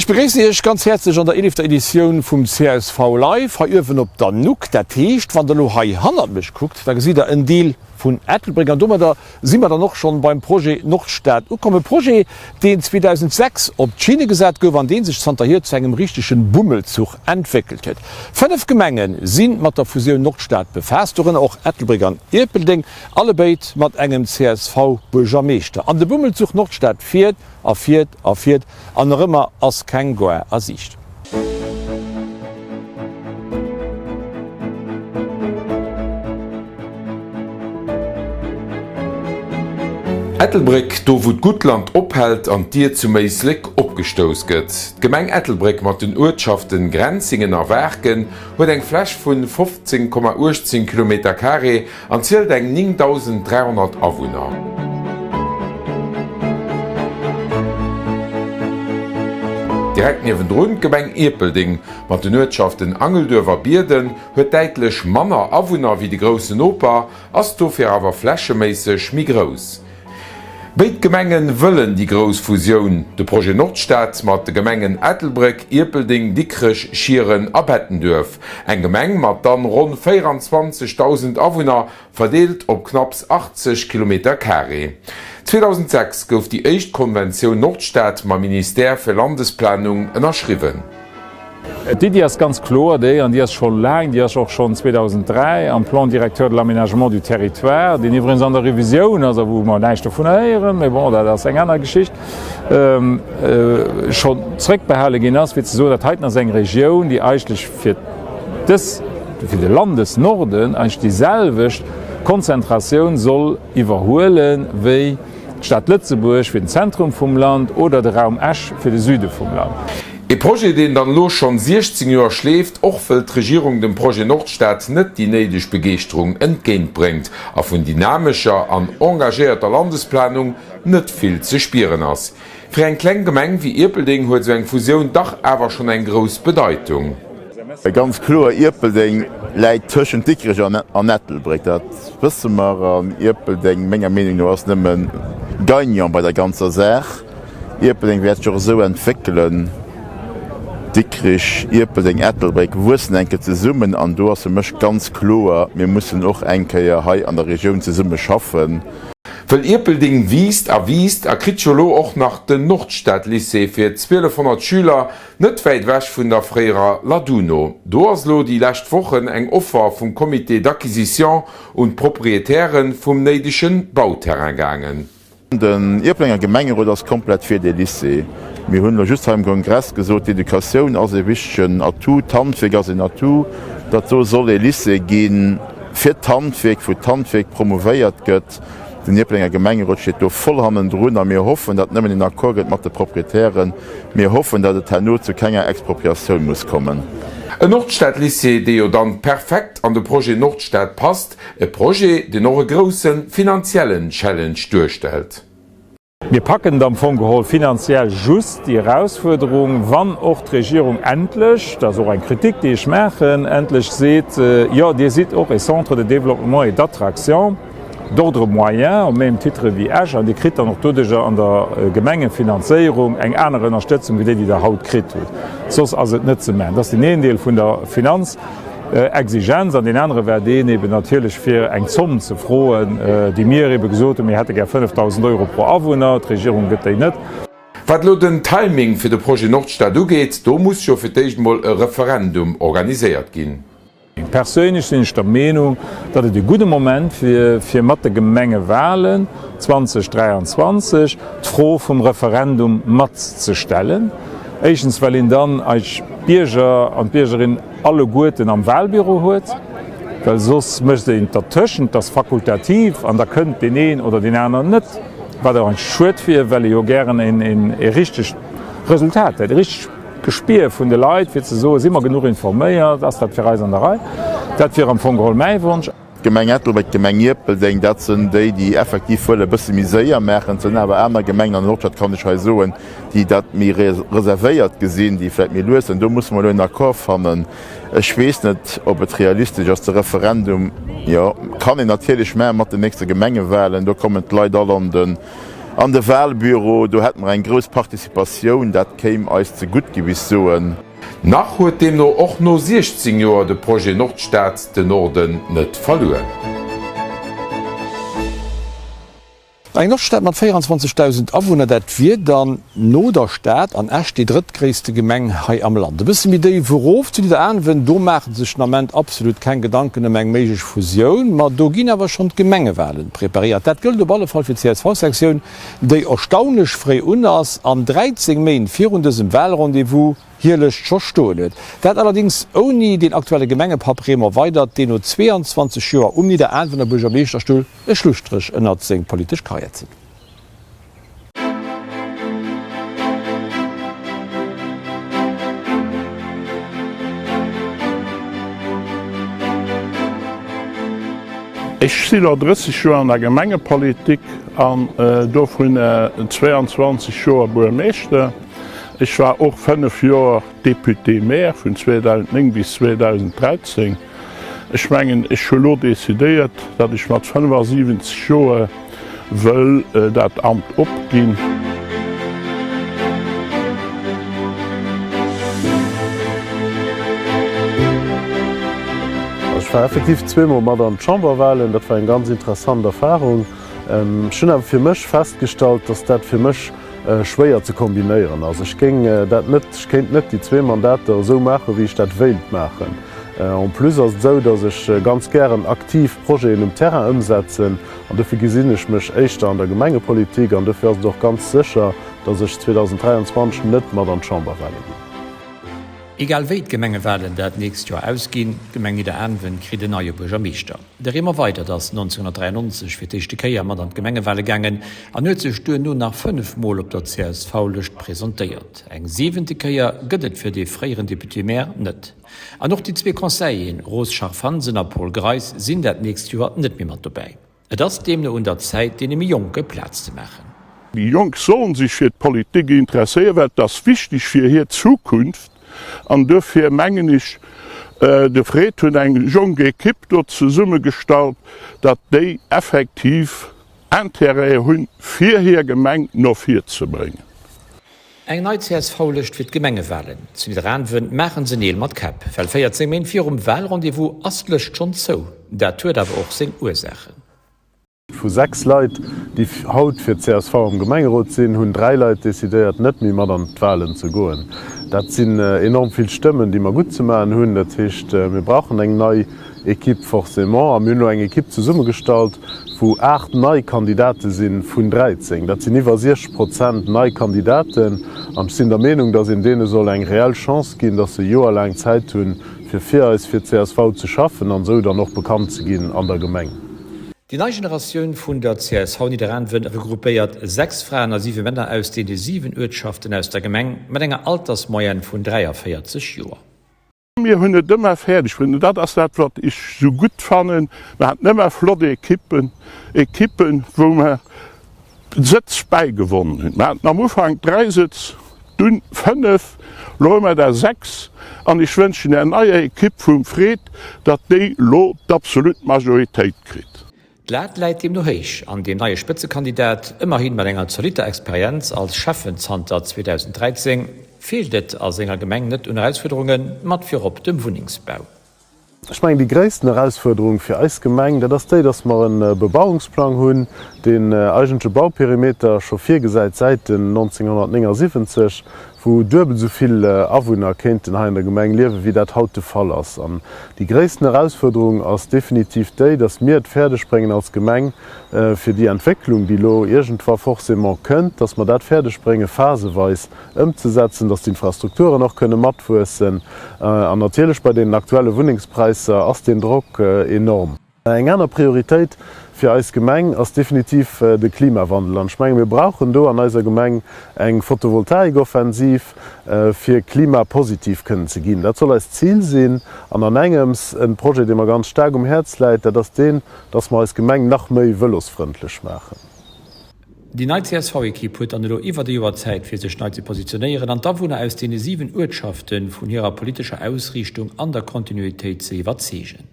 begréissen Iech ganz häerzlech an der eelefter Editioun vum csv Live hei uewen op der Nuck. Dat heescht, wann der elo hei hannert mech kuckt, da gesitt der en Deel vun Ettelbréck an domadder si mer dann och schonn beim Projet Nordstad ukomm. E Projet, deen 2006 op d'Schinne gesat gouf an dee sech zanterhier zu engem richtegen Bummelzuch entwéckelt huet. 5 Gemenge si mat der Fusioun Nordstad befaasst, dorënner och Ettelbréck an Ierpeldeng, allebéid mat engem CSV-Buergermeeschter. An de Bummelzuch Nordstad fiert a fiert a fiert an nach ëmmer ass keng Gare a Siicht. Ettelbréck, do wou d'Guttland ophält an d'Dier zum Éislek opgestouss gëtt. D'Gemeng Ettelbréck mat den Uertschaften Grenzingen a Waarken huet eng Fläch vun 15,18 Kilometercarré an zielt eng 9.300 Awunner. Direkt niewendrun d'Gemeng Ierpeldeng mat den Uertschaften Angelduerf a Bierden huet däitlech manner Awunner wéi de groussen Noper, ass dofir awer flächeméisseg méi grouss. Béid Gemengen wëllen déi grouss Fusioun, de Projet Nordstad mat de Gemengen Ettelbréck, Ierpeldeng, Dikrech, Schieren a Bettenduerf. Eng Gemeng mat dann ronn 24.000 Awunner, verdeelt op knapps 80 Kilometer carré. 2006 gouf déi éischt Konventioun Nordstad mam Ministère fir Landesplanung ënnerschriwwen. D'Iddi ass ganz kloer déi, an déi ass scho laang, déi ass och schonn 2003 am Plan directeur de l'aménagement du territoire, deen iwwregens an der Revisioun ass a wou mer näischt dovunner héieren, mä bon, dat ass eng aner Geschicht, schonn zrëckbehale ginn ass, fir ze soen, dat heiten ass eng Regioun, déi eigentlech fir dës, fir de Landesnorden eigentlech déi selwecht Konzentratioun soll iwwerhuele wéi d'Stad Lëtzebuerg fir den Zentrum vum Land oder de Raum Esch fir de Süde vum Land. E Projet, deen dann elo schonn 16 Joer schleeft, och wëll d'Regierung dem Projet Nordstad net déi néideg Begeeschterung entgéint bréngt a vun dynamescher an engagéierter Landesplanung net vill ze spieren ass. Fir eng kleng Gemeng wéi Ierpeldeng huet esou eng Fusioun dach awer schonn eng grouss Bedeitung. Ganz kloer, Ierpeldeng läit tëschent Dikrech an Ettelbréck, dat wësse mer. An Ierpeldeng, menger Meenung no, ass nëmme Gagnant bei der ganzer Saach. Ierpeldeng wäert sech och esou entwéckelen. Dikrich, Ierpeldeng, Ettelbréck wuessen eng Kéier zesummen an do ass fir mech ganz kloer, mir mussen och eng Kéier hei an der Regioun zesumme schaffen. Wëll Ierpeldeng wiisst a wiisst a kritt jo lo och nach den Nordstad-Lycée fir 1200 Schüler net wäit ewech vun der fréierer Laduno. Do ass lo déi lescht Wochen eng Offer vum Comité d'acquisition un d'Proprietäre vum néidege Bauterrain gaangen. Den Ierpelenger Gemengerot ass komplett fir dee Lycée. Mir hunn elo just hei um Kongress gesot, d'Educatioun ass ee wichtegen Atout, d'Handwierk ass een Atout, datt do soll ee Lycée gi fir d'Handwierk, wou d'Handwierk promouvéiert gëtt. Den Ierpelenger Gemengerot steet do voll hannendrun a mir hoffen, datt nëmmen een Accord gëtt mat de Proprietären. Mir hoffen, datt et herno zu kenger Expropriatioun muss kommen. En Nordstad-Lycée, dee jo dann perfekt an de Projet Nordstad passt, E Projet, deen och e grousse finanziellen Challenge duerstellt. Mir packen et am Fong geholl finanziell just déi Erausfuerderung, wann och d'Regierung endlech, dat ass och eng Kritik, déi ech maachen, endlech seet, Jo, Dir sidd och e Centre de développement et d'attraction d'ordre moyen au même titre wéi Esch an Dir kritt dann och doduerjer an der Gemengefinanzéierung eng aner Ënnerstëtzung wéi déi, déi Der haut kritt hutt. Soss ass et net ze maachen. Dat ass deen een Deel vun der Finanz. Exigenz an deen anere war deen eben natierlech fir eng Zomm ze froen, déi mir ebe gesot hunn, mir hätte gär 5.000 Euro pro Awunner, d'Regierung gëtt déi net. Wat elo den Timing fir de Projet Nordstad ugeet, do muss jo fir d'éischt emol e Referendum organiséiert ginn. Perséinlech sinn ech der Meenung, datt et e gudde Moment wier, fir mat de Gemengewahlen 2023 d'Fro vum Referendum matzestellen. Éischtens, well een dann eis Bierger an d'Biergerinnen alleguerten am Wahlbüro huet, well soss mécht een dertëschent, dat ass fakultativ an da kënnt deen een oder deen aneren net, wat och eng schued wier, well ee jo gären e richtegt Resultat hätt, e richtegt Gespier vun de Leit, fir ze soen, si mer genuch informéiert, ass dat fir eis an der Rei. Dat wier am Fong geholl mäi Wonsch. D'Gemeng Ettelbréck, d'Gemeng Ierpeldeng, dat sinn déi, déi effektiv wëlle e bësse méi séier maachen. Et sinn awer aner Gemengen an der Nordstad, kann ech hei soen, déi dat méi reservéiert gesinn, déi vläicht méi lues sinn. Do musse mer elo en Accord fannen. Ech weess net, ob et realistesch ass. De Referendum, jo, kann een natierlech maache mat den nächste Gemengewahlen. Do kommen d'Leit all an de. An de Wahlbüro, do hätte mer eng grouss Participatioun, dat kéim eis zegutt, géif ech soen. Nach huet deemno och no 16 Joer de Projet Nordstad den Norden net verluer. Eng Nordstad mat 24.000 Awunner, dat wier dann no der Stad an Esch déi drëttgréisste Gemeng hei am Land. E bësse méi déif erof zu Nidderaanwen, do maache sech den Ament absolut keng Gedanken ëm eng méiglech Fusioun, ma do ginn awer schonn d'Gemengewalen preparéiert. Dat gëllt op alle Fall fir d'CSV-Sektioun, déi erstaunlech fréi un ass an 13 Méint virun dësem Walrendez-vous hir Lëscht scho stoen huet. Dat allerdéngs ouni den aktuelle Gemengepapp Raymond Weydert, deen no 22 Joer um Nidderaanwener Buergermeeschterstull e Schlusstréch ënnert seng politesch Karriär zitt. Ech si lo 30 Joer an der Gemengepolitik an dovun 22 Joer Buermeeschter. Ech war och 5 Joer Député-maire vun 2009 bis 2013. Ech mengen, ech hu lo decidéiert, datt ech mat 75 Joer wëll dat Amt opginn. Ech war effektiv zweemol mat an d'Chamberwahlen. Dat war eng ganz interessant Erfahrung. Ech hunn awer fir mech festgestallt, datt dat fir mech schwéier ze kombinéieren ass. Ech géing dat net, ech kéint net déi zwee Mandater esou maachen, wéi ech dat wéilt maachen. En plus ass et esou, datt ech ganz gären aktiv Projeten um Terrain ëmsetzen an dofir gesinn ech mech éischter an der Gemengepolitik an dofir ass et och ganz sécher, datt ech 2023 net mat an d'Chamberwahle ginn. Egal wéi d'Gemengewalen dat nächst Joer ausginn, d'Gemeng Nidderaanwen kritt en neie Buergermeeschter. De Raymond Weydert ass 1993 fir d'éischte Kéier mat an d'Gemengewale gaangen an huet sech duerno nach 5 Mol op der CSV-Lëscht presentéiert. Eng siwente Kéier gëtt et fir dee fréieren Député-Maire net. An och déi zwee Conseilleren Rose Scharff-Hansen a Paul Greis sinn dat nächst Joer net méi mat dobäi. Et ass deemno un der Zäit, deene méi Jonke Plaz ze maachen. Déi Jonk sollen sech fir d'Politik interesséieren, well et ass wichteg fir hir Zukunft. An duerfir mengen ech, de Fred huet eng jonk Equipe do zesummegestallt, datt déi effektiv Intérêt hunn, fir hir Gemeng no vir ze bréngen. Eng nei CSV-Lëscht fir d'Gemengewalen zu Nidderaanwen maachen se Neel mat Käpp, well 14 Méint virum Walrendez-vous ass d'Lëscht schonn zou. Dat huet awer och seng Ursaachen. Vu 6 Leit, déi haut fir d'CSV am Gemengerot sinn, hunn 3 Leit decidéiert, net méi mat an d'Walen ze goen. Dat sinn enorm vill Stëmmen, déi mer gutt ze maachen hunn. Dat heescht, mir brauchen eng nei Equipe forcément. A mir hunn elo eng Equipe zesummegestallt, wou 8 nei Kandidate si vun 13. Dat sinn iwwer 60 Prozent nei Kandidaten. An ech sinn der Meenung, datt een deene soll eng reell Chance ginn, datt se e Joer laang Zäit hunn, fir fir eis, fir d'CSV ze schaffen an esou dann och bekannt ze ginn an der Gemeng. Déi nei Generatioun vun der csv Nidderaanwen regroupéiert 6 Fraen a 7 Männer aus deene 7 Uertschaften aus der Gemeng mat enger Altersmoyenne vun 43 Joer. Mir hunn et ëmmer fäerdeg bruet, an dat ass dat, wat ech esou gutt fannen, mer haten ëmmer flott Ekippen, Ekippen, wou mer Sëtz bäigewonnen hunn. Mer haten am Ufank 3 Sëtz, dunn 5, elo hu mer der 6. An ech wënschen där neier Ekipp vum Fred, datt déi elo d'absolut Majoritéit kritt. D'Lat läit deemno héich an deem neie Spëtzekandidat, ëmmerhi mat enger zolitter Experienz als Schäffen zanter 2013, feelt et a senger Gemeng net un Erausfuerderungen, mat virop dem Wunnengsbau. Ech mengen, déi gréissten Erausfuerderung fir eis Gemeng, dat ass déi, dass mer e Bebauungsplang hunn, deen eigentlech e Bauperimeter scho virgesäit säit den 1979, wou duebel esou vill Awunner kéinten hei an der Gemeng liewen, wéi dat haut de Fall ass. An déi gréissten Erausfuerderung ass definitiv déi, dass mir et fäerdeg bréngen als Gemeng, fir déi Entwécklung, déi elo iergendwa forcément kënnt, dass mer dat fäerdeg bréngen, phaseweis ëmzesetzen, dass d'Infrastrukturen och kënne matwuessen. An natierlech bei deenen aktuelle Wunnengspräisser ass deen Drock enorm. Eng aner Prioritéit fir eis Gemeng ass definitiv de Klimawandel. An ech menge mir brauchen do an eiser Gemeng eng Photovoltaikoffensiv, fir klimapositiv kënnen ze ginn. Dat soll eist Zil sinn. An an engems e Projet, dee mer ganz staark um Häerz läit, dat ass deen, dass mer eis Gemeng nach méi vëlosfrëndlech maachen. Déi nei CSV-Ekipp huet dann elo iwwert e Joer Zäit fir sech nei ze positionéieren an d'Awunner aus deene 7 Uertschafte vun hirer politescher Ausriichtung an der Kontinuitéit ze iwwerzeegen.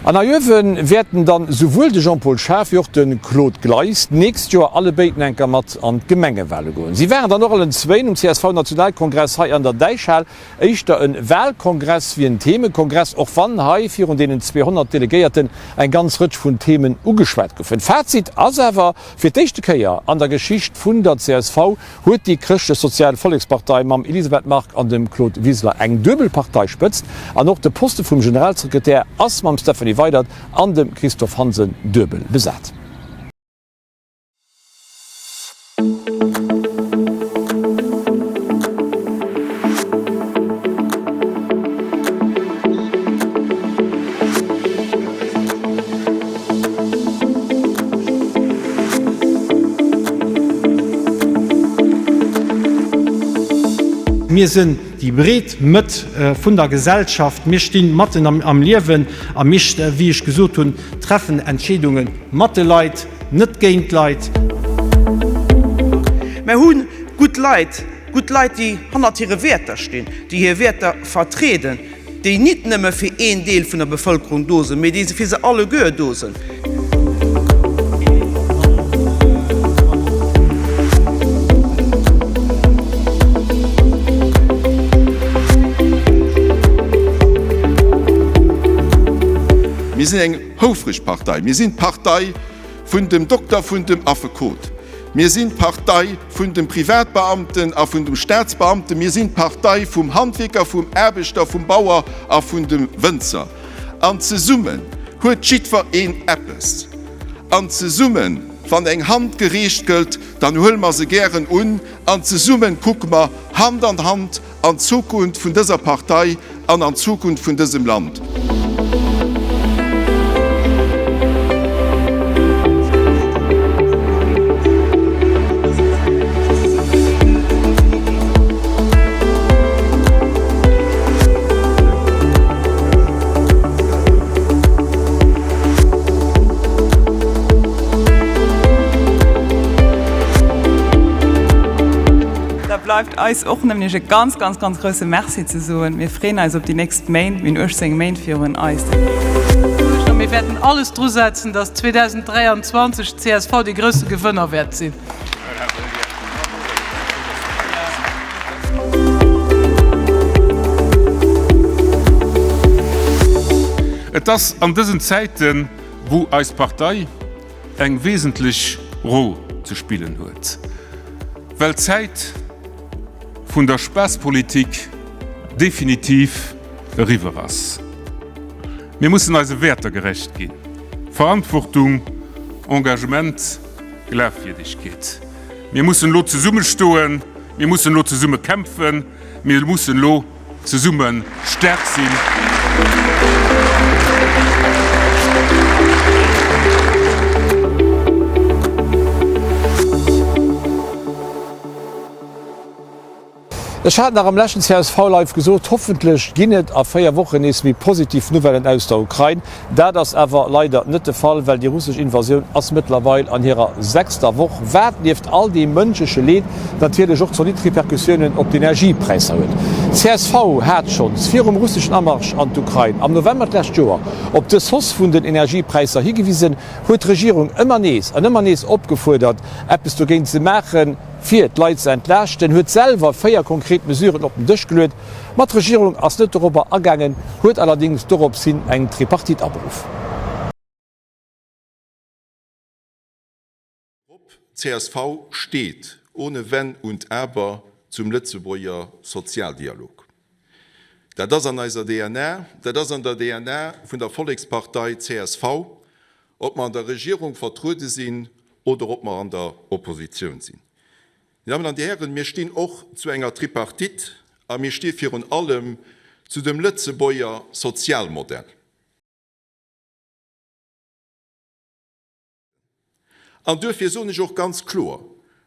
An hei uewe wäerten dann souwuel de Jean-Paul Schaaf wéi och de Claude Gleis d'nächst Joer allebéid enker mat an d'Gemengewale goen. Si waren dann och allen zwéin um CSV-Nationalkongress hei an der Däichhal. Éischter e Walkongress wéi en Themekongress, och wann hei virun deenen 200 Delegéierten eng ganz Rëtsch vun Themen ugeschwat goufen. Fazit ass awer, Fir d'éischte Kéier an der Geschicht vun der csv huet déi Chrëschtlech-Sozial Vollekspartei mam Elisabeth Margue an dem Claude Wiseler eng duebel Parteispëtzt an och de Poste vum Generalsekretär ass mam Stephanie Weydert an dem Christophe Hansen duebel besat. Mir sinn déi breet Mëtt vun der Gesellschaft. Mir sti matten am Liewen a mir, wéi ech gesot hunn, treffen Entscheedunge mat de Leit, net géint d'Leit. Mer hu gutt Leit, gutt Leit, déi hannert hire Wäerter stinn, déi hir Wäerter vertrieden, déi nit nëmme fir een Deel vun der Bevëlkerung do sinn, mee déi fir se alleguer do sinn. Mir sinn eng houfreg Partei. Mir sinn d'Partei vun dem Dokter, vun dem Affekot. Mir sinn d'Partei vun dem Privatbeamten a vun dem Staatsbeamten. Mir sinn d'Partei vum Handwierker, vum Aarbechter, vum Bauer a vun dem Wënzer. An zesummen huet jiddwer een eppes. An zesummen, wann eng Hand gereecht gëllt, dann huele mer se gären un. An zesummen kucke mer Hand an Hand An d'Zukunft vun dëser Partei an an d'Zukunft vun dësem Land. Da bleift eis och nëmmen Iech e ganz, ganz, ganz grousse Merci ze soen. Mir freeën eis op déi nächst Méint. Mir hunn 18 Méint virun eis. A mir wäerten alles drusetzen, dass 2023 d'CSV dee grousse Gewënner wäert sinn. Et ass an dësen Zäiten, wou eis Partei eng wesentlech Roll ze spillen huet, well d'Zäit vun der Spaasspolitik definitiv eriwwer ass. Mir mussen eise Wäerter gerecht ginn, Verantwortung, Engagement, Glafwierdegkeet. Mir mussen elo zesummestoen, mir mussen elo zesumme kämpfen, mir mussen elo Zesumme staark sinn. Ech hat nach am leschten csv Live gesot, hoffentlech ginn et a 4 Wochen nees méi positiv Nouvellen aus der Ukrain. Dat ass awer leider net de Fall, well déi russesch Invasioun ass mëttlerweil an hirer sechster Woch, wat nieft all deem mënschleche Leed natierlech och zolidd Repercussiounen op d'Energiepräisser huet. Csv hat schonns virum russeschen Amarsch an d'Ukrain am November d'lescht Joer op dës Hausse vun den Energiepräisser higewisen, huet d'Regierung ëmmer nees an ëmmer nees opgefuerdert, eppes dogéint ze maachen, fir d'Leit ze entlaaschten, huet selwer 4 konkret Mesuren op den Dësch geluet. Ma d'Regierung ass net dorobber agaangen, huet allerdéngs dorops hin eng Tripartite aberuff. Op csv steet ohne Wenn und Aber zum Lëtzebuerger Sozialdialog. Dat ass an eiser DNA, dat ass an der DNA vun der Vollekspartei csv, ob mer an der Regierung vertruede sinn oder ob mer an der Oppositioun sinn. Dir Dammen an Dir Hären, mir stinn och zu enger Tripartite a mir sti virun allem zu dem Lëtzebuerger Sozialmodell. An duerfir soen ech och ganz kloer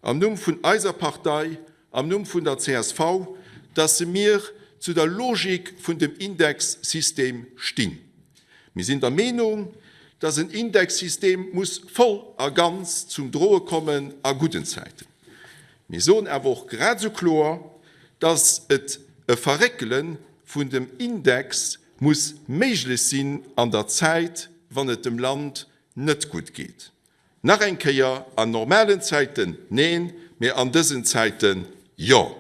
am Numm vun eiser Partei, am Numm vun der csv, dass mir zu der Logik vun dem Indexsystem stinn. Mir sinn der Meenung, dass en Indexsystem muss voll a ganz zum Droe kommen a gudden Zäiten. Mir soen awer och grad esou kloer, dass et e Verréckele vun dem Index. muss méiglech sinn an der Zäit, wann et dem Land net gutt geet. Nach eng Kéier, an normalen Zäiten neen, mee an dësen Zäiten jo.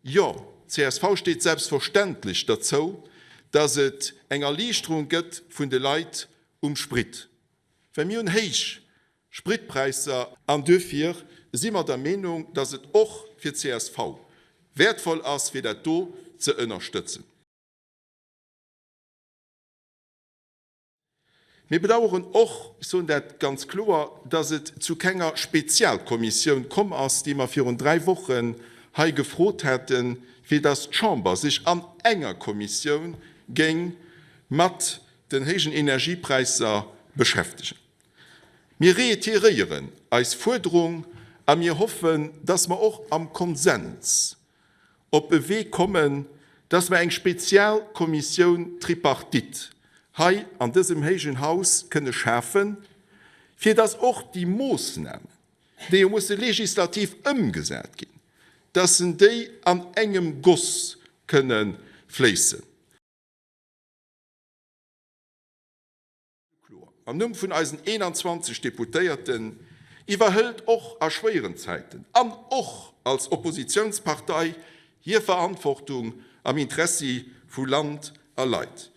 Jo, csv steet selbstverständlech derzou, dass et eng Erliichterung gëtt vun de Leit um Sprit, well mir hunn héich Spritpräisser. An duerfir si mer der Meenung, dass et och fir csv wäertvoll ass, fir dat do ze ënnerstëtzen. Mir bedauern och, ech soen dat ganz kloer, dass et zu kenger Spezialkommissioun komm ass, déi mer virun dräi Wochen hei gefrot haten, fir dass d'Chamber sech an enger Kommissioun géing mat den héijen Energiepräisser beschäftegen. Mir reiteréieren eis Fuerderung a mir hoffen, dass mer och am Konsens op e Wee kommen, dass mer eng Spezialkommissioun tripartite hei an dësem héijen Haus kënne schafen, fir dass och déi Moosnamen, déi jo musse legislativ ëmgesat ginn, dass en déi an engem Goss kënne fléissen. Kloer, am Numm vun eisen 21 Deputéierten, iwwerhëlt och a schwéieren Zäiten an och als Oppositionspartei hir Verantwortung am Interessi vu Land a Leit.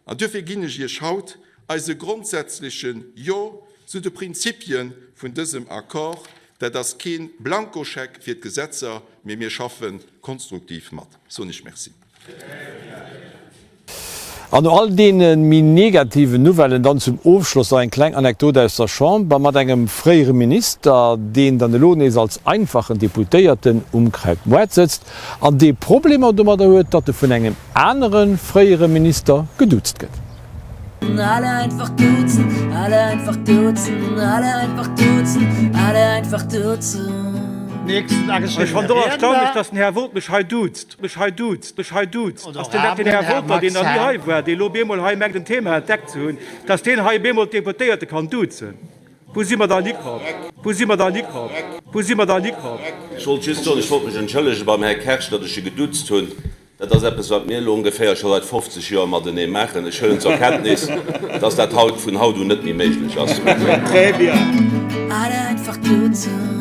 An duerfir ginn ech Iech haut eise grondsätzleche Jo zu de Prinzipie vun dësem Accord. Dat ass kee Blankoscheck fir d'Gesetzer, mee mir schaffe konstruktiv mat. Soen ech Merci. An no all deene méi negativen Nouvellen dann zum Ofschloss nach eng kleng Anekdot aus der Chamber mat engem fréiere Minister, deen dann elo nees als einfachen Deputéierten um Krautmoart sëtzt an dee Problemer domadder huet, datt e vun engem anere fréiere Minister geduuzt gëtt. Alle einfach duzen, alle einfach duzen, alle einfach duzen, alle einfach duzen. Ech fannen et och erstaunlech, dass den Här Woldt mech hei duzt. Mech hei duzt, mech hei duzt. Ass denn dat den Här Wolter, deen nach ni hei war, dee elo op eemol hei mengt en Thema entdeckt ze hunn, dass deen hei op eemol d'Deputéierte kann duzen? Wou si mer dann hikomm? Wou si mer dann hikomm? Wou si mer dann hikomm? Ech wollt just soen, ech wollt mech entschëllege beim Här Kersch, datt ech e geduzt hunn. Dat ass eppes, wat mir elo ongeféier scho seit 50 Joer matenee maachen. Ech huelen zur Kenntnis, datt dat haut, vun haut un net méi méiglech ass. Très bien. Alle einfach duzen.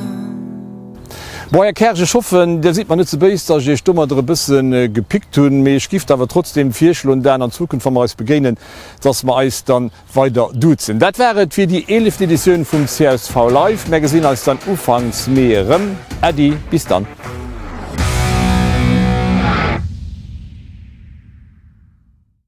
Bon, Här Kersch, ech hoffen, Dir sidd mer net ze béis, dass ech Iech domadder e bësse gepickt hunn, mee ech giff awer trotzdem virschloen, Dan, an Zukunft, wa mer eis begéinen, dass mer eis dann weider duzen. Dat war et fir déi eeleft Editioun vum csv Live. Mär gesinn eis dann ufanks Mee erëm. Äddi, bis dann.